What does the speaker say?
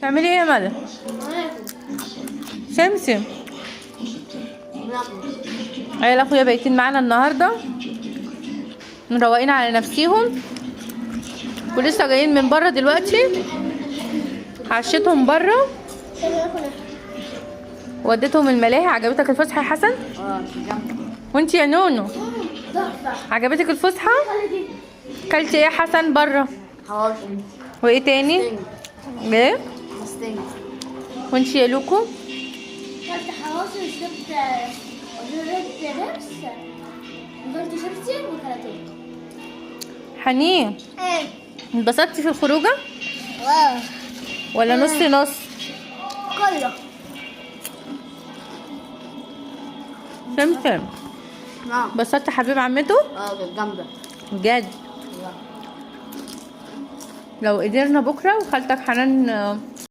تعملي ايه يا ملا؟ سمسم. عيال اخويا بايتين معانا النهارده، مروقين على نفسيهم ولسه جايين من بره دلوقتي. عشيتهم بره وديتهم الملاهي. عجبتك الفسحة يا حسن؟ وانت يا نونو عجبتك الفسحة؟ كلتي ايه يا حسن بره؟ حواوشي. وايه تاني؟ ايه؟ وانت يا لوكو؟ كلت حواوشي وشربت بيبس وكلت شيبسي وكاراتيه. حنين ايه انبسطتي في الخروجه؟ واو. ولا نص نص؟ كله. سمسم. نعم. انبسطت حبيب عمته؟ اه جامدة. بجد؟ لو قدرنا بكره وخالتك حنان